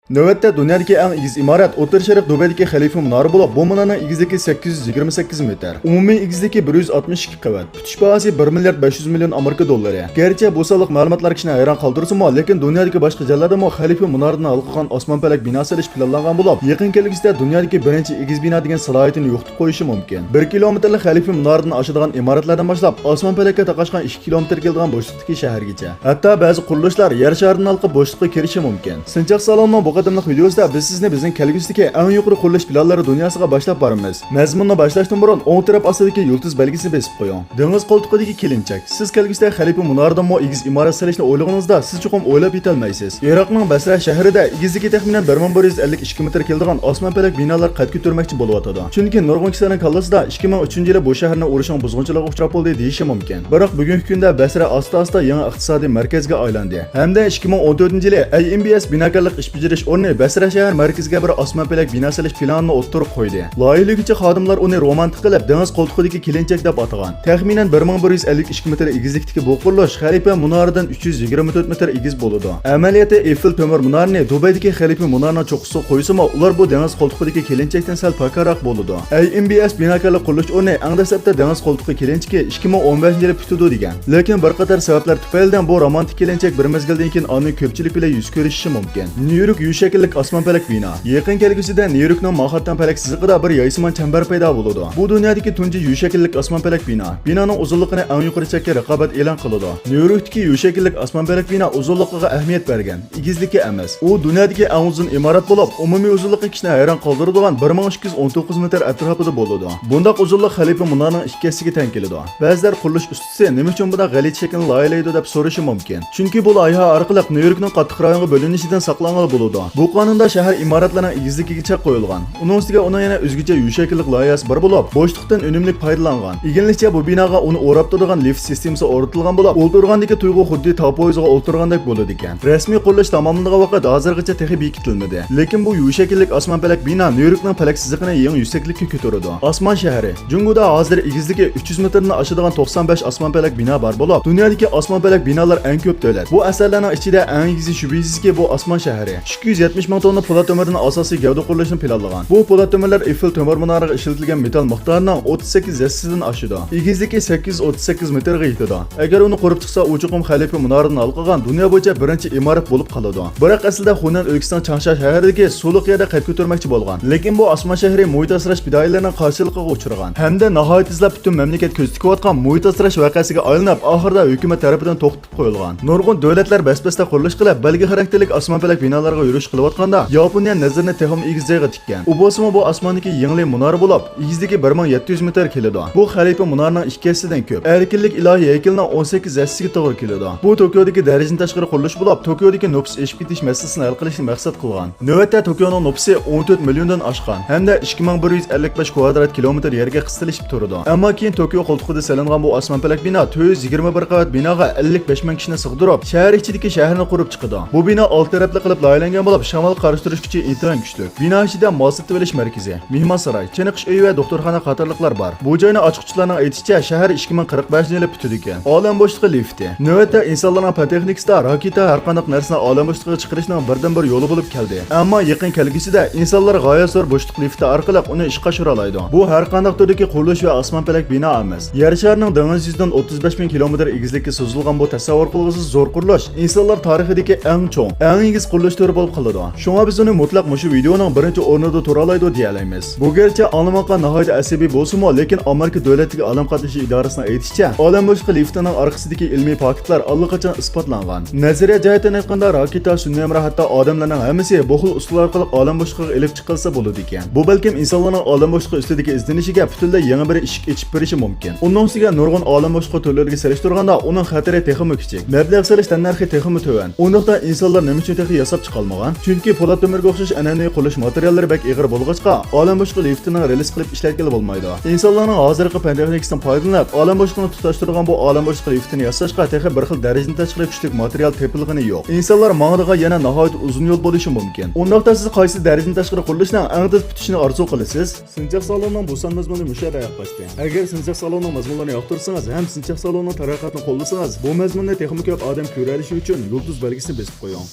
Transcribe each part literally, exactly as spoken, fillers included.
نۆۋەتتە دۇنيادىكى ئەڭ ئېگىز ئىمارەت ئوتتۇرا شەرق دۇبەيدىكى خەلىپە مۇنارى بولۇپ، بۇ مۇنارنىڭ ئېگىزلىكى سەككىز يۈز يىگىرمە سەككىز مېتىر، ئومۇمىي ئېگىزلىكى بىر يۈز ئاتمىش ئىككى قەۋەت، پۈتۈش باھاسى بىر مىليارد بەش يۈز مىليون ئامېرىكا دوللىرى. گەرچە بۇ سانلىق مەلۇماتلار كىشىنى ھەيران قالدۇرسىمۇ، لېكىن دۇنيادىكى باشقا جايلاردىمۇ خەلىپە مۇنارىدىن ھالقىغان ئاسمان پەلەك بىنا سېلىش پىلانلانغان بولۇپ، يېقىن كەلگۈسىدە دۇنيادىكى بىرىنچى ئېگىز بىنا دېگەن سالاھىيىتىنى يوقىتىپ قويۇشى مۇمكىن. بىر كىلومېتىرلىق خەلىپە مۇنارىدىن ئاشىدىغان ئىمارەتلەردىن باشلاپ، ئاسمان پەلەككە تاقاشقان ئىككى كىلومېتىر كېلىدىغان بوشلۇقتىكى شەھەرگىچە. ھەتتا بەزى قۇرۇلۇشلار يەر شارىدىن ھالقىپ بوشلۇققا كىرىشى مۇمكىن. سىنچاق سالوننىڭ بۇ قېتىملىق ۋىدېيوسىدا بىز سىزنى بىزنىڭ كەلگۈسىدىكى ئەڭ يۇقىرى قۇرۇلۇش پىلانلىرى دۇنياسىغا باشلاپ بارىمىز. مەزمۇننى باشلاشتىن بۇرۇن ئوڭ تەرەپ ئاستىدىكى يۇلتۇز بەلگىسىنى بېسىپ قويۇڭ. دېڭىز قولتۇقىدىكى كېلىنچەك. سىز كەلگۈسىدە خەلىپە مۇنارىدىنمۇ ئېگىز ئىمارەت سېلىشنى ئويلىغىنىڭىزدا، سىز چوقۇم ئويلاپ يېتەلمەيسىز. ئىراقنىڭ بەسرە شەھىرىدە ئېگىزلىكى تەخمىنەن بىر مىڭ بىر يۈز ئەللىك ئىككى مېتىر كېلىدىغان ئاسمان پەلەك بىنالار قەد كۆتۈرمەكچى بولۇۋاتىدۇ. چۈنكى نۇرغۇن كىشىلەرنىڭ كاللىسىدا ئىككى مىڭ ئۈچىنچى يىلى بۇ شەھەرنىڭ ئۇرۇشنىڭ بۇزغۇنچىلىقىغا ئۇچراپ بولدى دېيىشى مۇمكىن. بىراق بۈگۈنكى كۈندە بەسرە ئاستا-ئاستا يېڭى ئىقتىسادىي مەركەزگە ئايلاندى ھەمدە ئىككى مىڭ ئون تۆتىنچى يىلى ئەي ئېم بى ئەس بىناكارلىق ئىش بېجىرىش ئورنى بەسرە شەھەر مەركىزىگە بىر ئاسمان پەلەك بىنا سېلىش پىلانىنى ئوتتۇرىغا قويدى. لايىھىلىگۈچى خادىملار ئۇنى رومانتىك قىلىپ، دېڭىز قولتۇقىدىكى كېلىنچەك دەپ ئاتىغان. تەخمىنەن بىر مىڭ بىر يۈز ئەللىك ئىككى مېتىر ئېگىزلىكتىكى بۇ قۇرۇلۇش خەلىپە مۇنارىدىن ئۈچ يۈز يىگىرمە تۆت مېتىر ئېگىز بولىدۇ. ئەمەلىيەتتە ئېففېل تۆمۈر مۇنارىنى دۇبەيدىكى خەلىپە مۇنارىنىڭ چوققىسىغا قويسىمۇ، ئۇلار بۇ دېڭىز قولتۇقىدىكى كېلىنچەكتىن سەل پاكارراق بولىدۇ. ئەي ئېم بى ئەس بىناكارلىق قۇرۇلۇش ئورنى ئەڭ دەسلەپتە دېڭىز قولتۇقى كېلىنچىكى ئىككى مىڭ ئون بەشىنچى يىلى پۈتىدۇ دېگەن. لېكىن بىر قاتار سەۋەبلەر تۈپەيلىدىن بۇ رومانتىك كېلىنچەك بىر مەزگىلدىن كېيىن ئاندىن كۆپچىلىك بىلەن يۈز كۆرۈشۈشى مۇمكىن. نيۇ يورك يۈز شەكىللىك ئاسمان پەلەك بىنا. يېقىن كەلگۈسىدە نيۇ يوركنىڭ مانخاتتەن پەلەك سىزىقىدا بىر يايسىمان چەمبەر پەيدا بولىدۇ. بۇ دۇنيادىكى تۇنجى يۈز شەكىللىك ئاسمان پەلەك بىنا. بىنانىڭ ئۇزۇنلۇقىنى ئەڭ يۇقىرى چەككە رىقابەت ئېلان قىلىدۇ. نيۇ يوركتىكى يۈز شەكىللىك ئاسمان پەلەك بىنا ئۇزۇنلۇقىغا ئەھمىيەت بەرگەن. ئېگىزلىكى ئەمەس. ئۇ دۇنيادىكى ئەڭ ئۇزۇن ئىمارەت بولۇپ، ئومۇمىي ئۇزۇنلۇقى كىشىنى ھەيران قالدۇرىدىغان بىر مىڭ ئىككى يۈز ئون توققۇز مېتىر ئەتراپىدا بولىدۇ. بۇنداق ئۇزۇنلۇق خەلىپە مۇنارىنىڭ ئىككى ھەسسىسىگە تەڭ كېلىدۇ. بەزىلەر قۇرۇلۇش ئۇستىسى نېمە ئۈچۈن بۇنداق غەلىتە شەكىلنى لايىھەلەيدۇ دەپ سورىشى مۇمكىن. چۈنكى بۇ لايىھە ئارقىلىق نيۇ يوركنىڭ قاتتىق رايونغا بۆلۈنۈشىدىن ساقلانغىلى بولىدۇ. بۇ قانۇندا شەھەر ئىمارەتلىرىنىڭ ئېگىزلىكىگە چەك قويۇلغان. ئۇنىڭ ئۈستىگە ئۇنىڭ يەنە ئۆزگىچە يۈز شەكىللىك لايىھەسى بار بولۇپ، بوشلۇقتىن ئۈنۈملۈك پايدىلانغان. ئىگىلىنىشىچە، بۇ بىناغا ئۇنى ئوراپ تۇرىدىغان لىفت سىستېمىسى ئورنىتىلغان بولۇپ، ئولتۇرغاندىكى تۇيغۇ خۇددى تاغ پويىزىغا ئولتۇرغاندەك بولىدىكەن. رەسمىي قۇرۇلۇش تاماملانغان ۋاقىت ھازىرغىچە تېخى بېكىتىلمىدى. لېكىن بۇ يۈز شەكىللىك ئاسمان پەلەك بىنا نيۇ يوركنىڭ پەلەك سىزىقىنى يېڭى يۈكسەكلىككە كۆتۈرىدۇ. ئاسمان شەھىرى. جۇڭگودا ھازىر ئېگىزلىكى ئۈچ يۈز مېتىردىن ئاشىدىغان توقسان بەش ئاسمان پەلەك بىنا بار بولۇپ، دۇنيادىكى ئاسمان پەلەك بىنالار ئەڭ كۆپ دۆلەت. بۇ ئەسەرلەرنىڭ ئىچىدە ئەڭ ئېگىزى شۈبھىسىزكى بۇ ئاسمان شەھىرى. ئىككى يۈز يەتمىش مىڭ توننا پولات تۆمۈرىدىن ئاساسىي گەۋدە قۇرۇلۇشىنى پىلانلىغان. بۇ پولات تۆمۈرلەر ئېففېل تۆمۈر مۇنارىغا ئىشلىتىلگەن مېتال مىقدارىنىڭ ئوتتۇز سەككىز ھەسسىسىدىن ئاشىدۇ. ئېگىزلىكى سەككىز يۈز ئوتتۇز سەككىز مېتىرغا يېتىدۇ. ئەگەر ئۇنى قۇرۇپ چىقسا، ئۇ چوقۇم خەلىپە مۇنارىدىن ھالقىغان دۇنيا بويىچە بىرىنچى ئىمارەت بولۇپ قالىدۇ. بىراق ئەسلىدە خۇنەن ئۆلكىسىنىڭ چاڭشا شەھىرىدىكى سۇلۇق يەردە قەد كۆتۈرمەكچى بولغان. لېكىن بۇ ئاسمان شەھىرى مۇھىت ئاسراش پىدائىيلىرىنىڭ قارشىلىقىغا ئۇچرىغان ھەمدە ناھايىتى تېزلا پۈتۈن مەملىكەت كۆزىتىپ كېلىۋاتقان مۇھىت ئاسراش ۋەقەسىگە ئايلىنىپ، ئاخىرىدا ھۆكۈمەت تەرىپىدىن توختىتىپ قويۇلغان. نۇرغۇن دۆلەتلەر بەس-بەستە قۇرۇلۇش قىلىپ، بەلگە خاراكتېرلىك ئاسمان پەلەك بىنالارغا يۈرۈش قىلىۋاتقاندا، ياپونىيە نەزىرىنى تېخىمۇ ئېگىز جايغا تىككەن. ئۇ بولسىمۇ بۇ ئاسماندىكى يىڭلى مۇنارى بولۇپ، ئېگىزلىكى بىر مىڭ يەتتە يۈز مېتىر كېلىدۇ. بۇ خەلىپە مۇنارىنىڭ ئىككى ھەسسىسىدىن كۆپ. ئەركىنلىك ئىلاھىي ھەيكىلىنىڭ ئون سەككىز ھەسسىسىگە توغرا كېلىدۇ. بۇ توكيودىكى دەرىجىدىن تاشقىرى قۇرۇلۇش بولۇپ، توكيودىكى نوپۇس ئېشىپ كېتىش مەسىلىسىنى ھەل قىلىشنى مەقسەت قىلغان. نۆۋەتتە توكيونىڭ نوپۇسى ئون تۆت مىليوندىن ئاشقان ھەمدە ئىككى مىڭ بىر يۈز ئەللىك بەش كۋادرات كىلومېتىر يەرگە قىستىلىشىپ تۇرىدۇ. ئەمما كېيىن توكيو قولتۇقىدا سېلىنغان بۇ ئاسمان پەلەك بىنا تۆت يۈز يىگىرمە بىر قەۋەت بىناغا ئەللىك بەش مىڭ كىشىنى سىغدۇرۇپ، شەھەر ئىچىدىكى شەھەرنى قۇرۇپ چىقىدۇ. بۇ بىنا ئالتە تەرەپلىك قىلىپ لايىھەلەنگەن بولۇپ، شامال قارشى تۇرۇش كۈچى ئىنتايىن كۈچلۈك. بىنا ئىچىدە مال سېتىۋېلىش مەركىزى، مېھمانساراي، چېنىقىش ئۆيى ۋە دوختۇرخانا قاتارلىقلار بار. بۇ جاينى ئاچقۇچىلارنىڭ ئېيتىشىچە، شەھەر ئىككى مىڭ قىرىق بەشىنچى يىلى پۈتىدىكەن. ئالەم بوشلۇقى لىفتى. نۆۋەتتە ئىنسانلارنىڭ پەن تېخنىكىسىدا راكېتا ھەر قانداق نەرسىنى ئالەم بوشلۇقىغا چىقىرىشنىڭ بىردىنبىر يولى بولۇپ كەلدى. ئەمما يېقىن كەلگۈسىدە ئىنسانلار غايەت زور بوشلۇق لىفتى ئارقىلىق ئۇنى ئىشقا ئاشۇرالايدۇ. بۇ ھەر قانداق تۈردىكى قۇرۇلۇش ۋە ئاسمان پەلەك بىنا ئەمەس. يەر شارىنىڭ دېڭىز يۈزىدىن ئوتتۇز بەش مىڭ كىلومېتىر ئېگىزلىككە سوزۇلغان بۇ تەسەۋۋۇر قىلغۇسىز زور قۇرۇلۇش ئىنسانلار تارىخىدىكى ئەڭ چوڭ، ئەڭ ئېگىز قۇرۇلۇش تۈرى بولۇپ قالىدۇ. شۇڭا بىز ئۇنى مۇتلەق مۇشۇ ۋىدېئونىڭ بىرىنچى ئورنىدا تۇرالايدۇ دېيەلەيمىز. بۇ گەرچە ئاڭلىماققا ناھايىتى ئەسەبىي بولسىمۇ، لېكىن ئامېرىكا دۆلەتلىك ئالەم قاتنىشى ئىدارىسىنىڭ ئېيتىشىچە، ئالەم بوشلۇقى لىفتىنىڭ ئارقىسىدىكى ئىلمىي پاكىتلار ئاللىقاچان ئىسپاتلانغان. نەزەرىيە جەھەتتىن ئېيتقاندا، راكېتا، سۇننى ھەمراھ ھەتتا ئادەملەرنىڭ ھەممىسى بۇ خىل ئۇسۇللار ئارقىلىق ئالەم بوشلۇقىغا ئېلىپ چىقىلسا بولىدىكەن. بۇ بەلكىم ئىنسانلارنىڭ ئالەم بوشلۇقى ئۈستىدىكى ئىزدىنىشىگە پۈتۈنلەي يېڭى بىر ئىشىك ئېچىپ بېرىشى مۇمكىن. ئۇنىڭ ئۈستىگە نۇرغۇن ئالەم بوشلۇقى تۈرلىرىگە سېلىشتۇرغاندا ئۇنىڭ خەتىرى تېخىمۇ كىچىك، مەبلەغ سېلىش تەننەرخى تېخىمۇ تۆۋەن. ئۇنداقتا ئىنسانلار نېمە ئۈچۈن تېخى ياساپ چىقالمىغان؟ چۈنكى پولات تۆمۈرگە ئوخشاش ئەنئەنىۋى قۇرۇلۇش ماتېرىياللىرى بەك ئېغىر بولغاچقا، ئالەم بوشلۇقى لىفتىنىڭ رېلىس قىلىپ ئىشلەتكىلى بولمايدۇ. ئىنسانلارنىڭ ھازىرقى پەن تېخنىكىسىدىن پايدىلىنىپ، ئالەم بوشلۇقىنى تۇتاشتۇرىدىغان بۇ ئالەم بوشلۇقى لىفتىنى ياساشقا تېخى بىر خىل دەرىجىدىن تاشقىرى كۈچلۈك ماتېرىيال تېپىلغىنى يوق. ئىنسانلار ماڭىدىغان يەنە ناھايىتى ئۇزۇن يول بولۇشى مۇمكىن. ئۇنداقتا سىز قايسى دەرىجىدىن تاشقىرى قۇرۇلۇشنىڭ ئەڭ تېز پۈتۈشىنى ئارزۇ قىلىسىز؟ سىنچاق سالونىنىڭ بۇ سان مەزمۇنى مۇشۇ يەردە ئاياغلاشتى. ئەگەر سىنچاق سالونىنىڭ مەزمۇنلىرىنى ياقتۇرسىڭىز ھەم سىنچاق سالونىنىڭ تەرەققىياتىنى قوللىسىڭىز، بۇ مەزمۇننى تېخىمۇ كۆپ ئادەم كۆرەلىشى ئۈچۈن يۇلتۇز بەلگىسىنى بېسىپ قويۇڭ.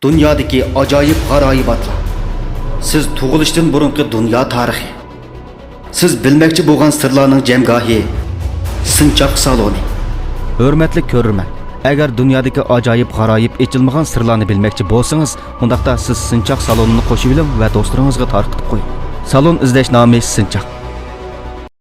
دۇنيادىكى ئاجايىپ غارايىباتلار. سىز تۇغۇلۇشتىن بۇرۇنقى دۇنيا تارىخى. سىز بىلمەكچى بولغان سىرلارنىڭ جەمگاھى، سىنچاق سالونى. ھۆرمەتلىك كۆرۈرمەن، ئەگەر دۇنيادىكى ئاجايىپ غارايىپ ئېچىلمىغان سىرلارنى بىلمەكچى بولسىڭىز، ئۇنداقتا سىز سىنچاق سالونىنى قوشۇۋېلىڭ ۋە دوستلىرىڭىزغا تارقىتىپ قويۇڭ. سالون ئىزدەش نامى سىنچاق.